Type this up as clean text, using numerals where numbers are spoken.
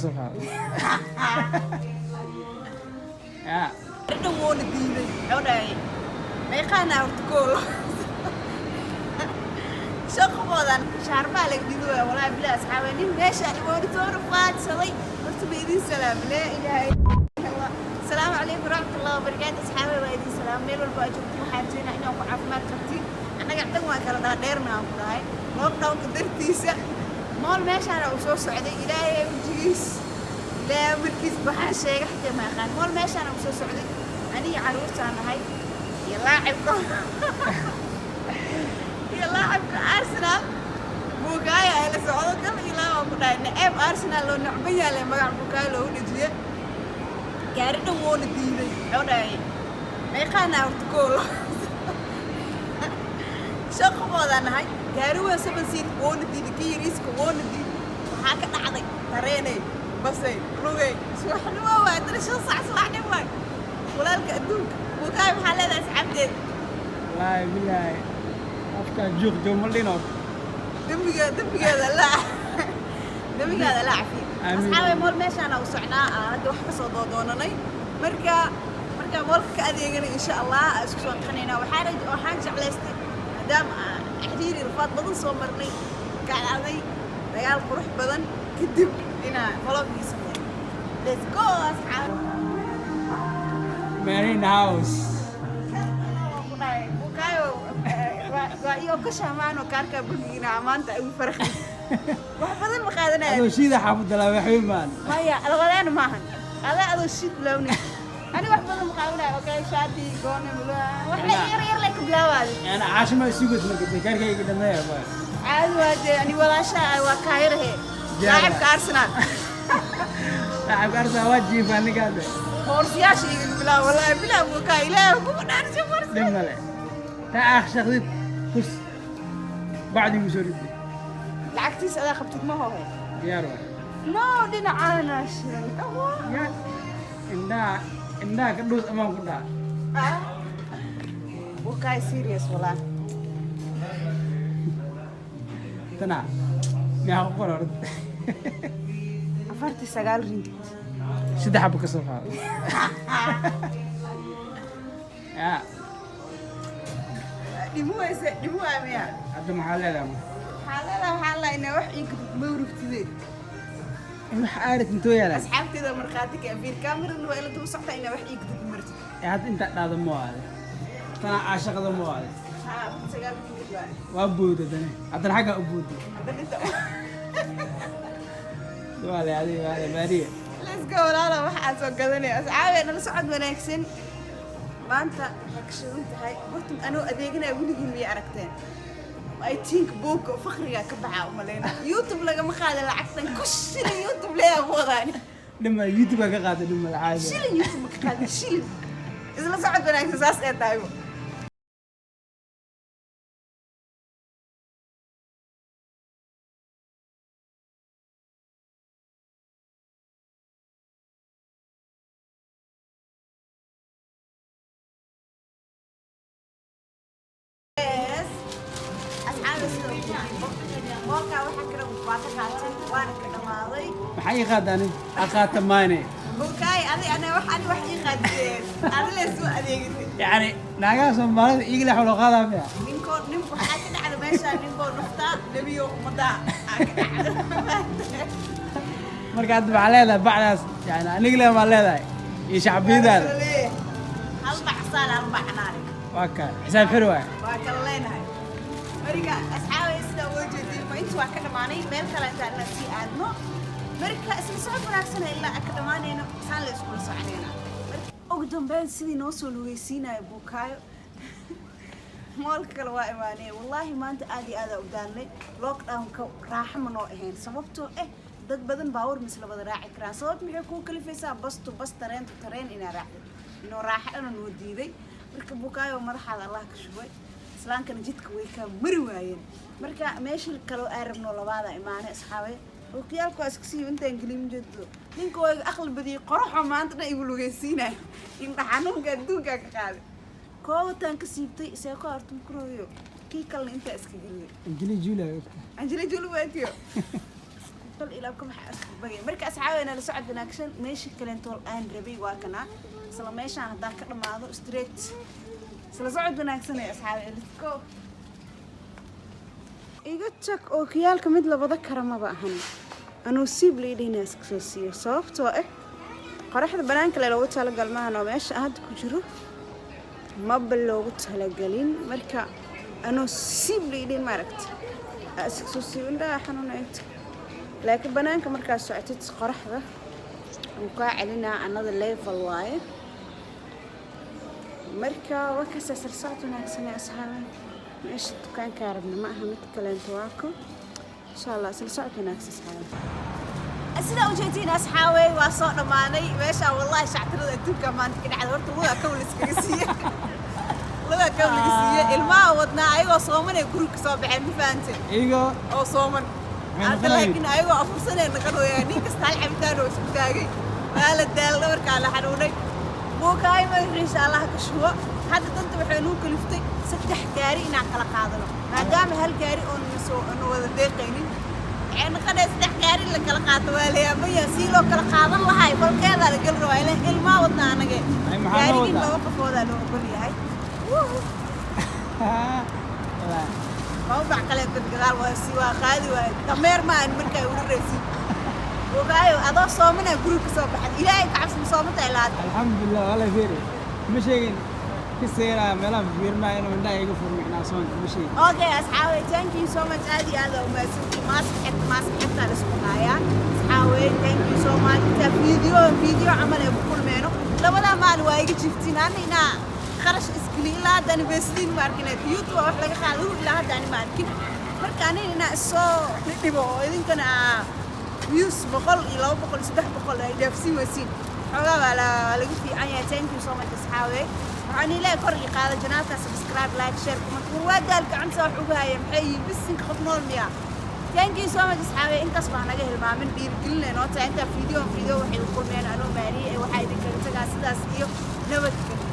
Soo qaado. Ya. Dhan woona diiday. Wuxuu dhahay, meeqaana horta koolo shaqadoodan shaarbaa laga dhidi waaya. Walaahi bilaa, asxaabe, nin meesha woona soo rafaadsaday. Horta ba idin salaam, laa ilaaha illa Allah. Asalaamu calaykum waraxmatullahi wabarakaatu. Asxaabe, waa idin salaam meel walba aad joogtiin. Waxaan rajeynaa inaan ku caafimaad qabtiin. Annaga dhan waan kala dhaadheerna aan ku dhahay lockdownka dartiisa. Mool meeshaana uu soo socday, Ilaahay wejigiis, Ilaahay amarkiis, waxaan sheegay xataa ma aqaan. Mool meeshaana uu soo socday, aniga caruurtaan nahay iyo laacibka Arsenal Bukayo ay la socdo. Kal ilaa waan ku dhahay naceeb Arsenal loo nacban yaale magac Bukayo loogu dhajiye. Gaari dhan woona diiday. Wuxuu dhahay, meeqaana horta koolo shaqadoodaa nahay. Gaari waa seven seat, woona diiday. Kii yariiska woona diiday. Waxaa ka dhacday tareenay, basay, lugay. Subaxnimo waa haddana, 5 saac subaxnimo waay. Walaalka adduunka Bukayo, maxaa leedahay asxaabteeda? Wallaahi bilaahi, afkaa juuq jooma dhino. Dembiga dembigeeda la dembigaada la cafiyo. Amiin. Asxaabay, mool meeshaana u socnaa. Hadda wax kasoo doodoonanay. Marka moolka ka adeeganay, insha Allah aan isku soo naqanaynaa. Waxaan jeclaystay, maadaama aan xiriiri rafaad badan soo marnay, kacday dagaal qurux badan kadib, inaan vlogii sameeyo. Let's go, asxaab. Man in the house. Bukayo waa iyo ka shahmaano kaarka bangiina maanta ugu farqi wax badan ma qaadanaya. Adoo shiida xaafadda laa waxba maan. Maya, labadeena maahan. Ada adoo shid bilownay, ani wax badan ma qaadanaya. Okay, shaati goone wax la yar yar lay ka bilaabaade. Yani caashima isugus marka dee kaarkayga dhameeya ba. Caadi waa dee, ani walaasha waa kaayarahe. Jaala. Laacibka Arsenal. Laacibka Arsenal waa jiifaa ninkaas. Boorsiyaasha iga bilaab. Wallaahi bilaab, Bukayo, Ilaahay kugu dhaarsi boorsi. Dhib male, taa akhshaqdid kus bacdi igu soo riday. Lacagtiisa adaa qabtid, ma hohe? Diyaar waay. No, dhinacaana shiray. Ya, indhaha indhaha ka dhuus amaan ku dhaca. Bukayo, serious walaa. Tana meeqa ku qor horta? 49 ringgit. Saddex xabo ka soo qaado ya. Dhimuwayse, dhimuwaa miya? Hadda maxaa leedahay? Waxaa leedahay, waxaa la inaa wax ii mawrugtide. Wax aarid intoo yaalaan. Asxaabteeda markhaati ka fiir, kamerana waa ila daba soctaa inaa wax ii kadib martid. Ee hadda intaa dhahdo ma aade, tana caashaqada ma aade. Haa, 49 ringgit waa. Waa booda dane, haddana xaggaa u booday. Haddana inta. Waale adiga, waale maariya. Let's go, walaala, waxaan soo gadanaya. Asxaabee, nala socod wanaagsan. Maanta waxay ka shidan tahay horta anoo adeeganaya. Weligiin miyay aragteen? I think buugga fakriga ka baxaa umaleyna. YouTube lagama qaada lacagtan ku shilin. YouTube leeyaa ku wadaani. Dhima YouTube ka qaada, dhima caadi. Shilin YouTube ma ka qaadin shilin. Isla socod wanaagsan, saas ee tahaybo. Yes. Asxaabi, sida ugu jeedinbo moolkaa waxaa kale waa ka qaatay, waana ka dhamaaday. Maxaa ii qaadaan? A qaata maane. Bukaay, adi ana wax ani wax ii qaadeen, adi lee soo adeegatay. Yani naagaha Soomaalida iiga lex loo qaadaa miya? Ninkoo nin waxaa ka dhacda meesha, ninkoo naftaa nebiyo ummadaa aa ka dhacda. Marka hadda maxaa leedahay bacdaas? Yani aniga le maa leedahay iyo shacbiyadaada. Hal bac saal, hal bac naari. Waa kaa xisaab xir waay. Waa kala leenahay. Marka asxaabay, sidaa uga jeedin ma inta waa ka dhamaanay. Meel kale intaan inaan sii aadno. Marka isla socod wanaagsan ilaa aan ka dhamaanayno, saan la iskula soconayna. Ugu dambeyn, sidii noo soo lugeysiinayo Buukaayo, moolka kale waa imaanay. Wallaahi maanta aad iyo aad aa u daalnay. Lockdownka raaxo ma noo ahayn, sababtoo eh dad badan baawar misla wada raaci karaan. Sabab maxay kuu kalifaysaa? Basto bas, tareento tareen inaa raacdo, inuu raaxo dhana noo diiday. Marka Bukaayo, madaxaada Allah ka shubay, islaankana jidka way kaa mari waayeen. Marka meeshii kaloo aan rabno labaada imaanay. Asxaabe, okiyaalku waa iska siiyo intaan gelin jeedo. Ninka waa iga aqli badiyey, qoraxoo maanta dhan igu lugeysiinayo, indha xanuunka adduunkaa ka qaaday. Koowataan ka siibtay seeko horta makurooyo, kii kalena intaa iska geliyay. Angelina Julia. Angelina Jolie waatiyo. Kal ilaabka maxaa asbagay. Marka asxaabeyna, la socod wanaagsan. Meesha kaleentool aan rabay waa kanaa, isla meeshaan haddaan ka dhamaado straight. Isla socod wanaagsan ee asxaabe, let's go. Iga tag, ookiyaalka mid la wada kara maba ahan. Anuu siib liidhina iska soo siiyo, sababtoo ah qoraxda banaanka le loogu talagal maahan, oo meesha aan hadda ku jiro maba loogu talagelin. Marka anuu siib liidhin maaragta aa iska soo siiyo, indhaha xanuunaynta. Laakiin banaanka markaad socotid, qoraxda wuu kaa celinaa, another level waaye. Marka waa kasaa. Sar socod wanaagsan ee asxaabe. Meesha dukaankaa rabna ma aha, mid kaleento waa ko. Insha Allah, isla socod wanaagsan asxaabe. Sidaa ujeediin asxaabey, waa soo dhammaanay meesha. Wallahi shactirada adduunka maanta ka dhacda. Horta lugaa kaw la iskaga siiye, lugaa kaw laga siiye. Ilmaha wadnaa ayagoo sooman ay guriga kasoo baxeen, ma fahante? Iyagoo oo sooman. Maxay hadda noqonayeen? Laakiin ayagoo afursanay noqonayaan. Nin kasta hal cabitaan oo isku taagay. Waa la daal, dhabarkaa la xanuunay. Buukaay madaxiisa Allah ka shubo. Hadda danta waxay nuu kaliftay saddex gaari inaan kala qaadano, maadaama hal gaari oon soo na wada deeqaynin. Waxay noqonaya saddex gaari in la kala qaato. Waa la yaabaya sii loo kala qaadan lahay. Falkeedaa la geli rabaa ilan ilmaa wadna anage. Ay, maxaa loo gaarigin wadaa? laba qofoodaa loo ogol yahay. Wallaahi. Laba bac kaleetad gadaal waa si waa qaadi waay. Dameer ma aan markaa ururaysid ogaayo. Adoo soomanaa guriga ka soo baxad. Ilaahay ka cabsi, ma soomanta ilaa hadda? Alxamdulilah. Wala fiiri, ma sheegin ka seeraa meelaha fiirnaa inuu indhaha iga furmo inaa soonka ma sheegin. Okay asxaabe, thank you so much. Aad iyo aad aa umahadsantihiin. Maask xirta, maask xirtaa la isku haayaa. Asxaabe, thank you so much. Intaa video camal ee ku kulmeyno, labadaa maalin waa iga jiftiin. Ana inaa kharash iskili ilaa hadda ani beesliin ma arkin. YouTube wax laga qaado ilaa hadda ani ma arkin. Marka anina inaa isoo dhidhibo oo idinkana aa views 100 iyo 200 iyo 300 ay dhaafsiin weysiin, xoogaa waa laga fiican yahay. Thank you so much asxaabe. Waxaan ilaahay kor ii qaada channelka. Subscribe, like, share, comment. War waa daal, gacanta wax uga haya. Maxay yihiin bisinka? Qof nool miya? Thank you so much asxaabe. Intaas baa naga hilmaamin, dhiirigelinay noo tahay. Intaa video waxay u kulmeen anoo maariye ee waxaa idinkaga tagaa sidaas iyo nabadgelyo.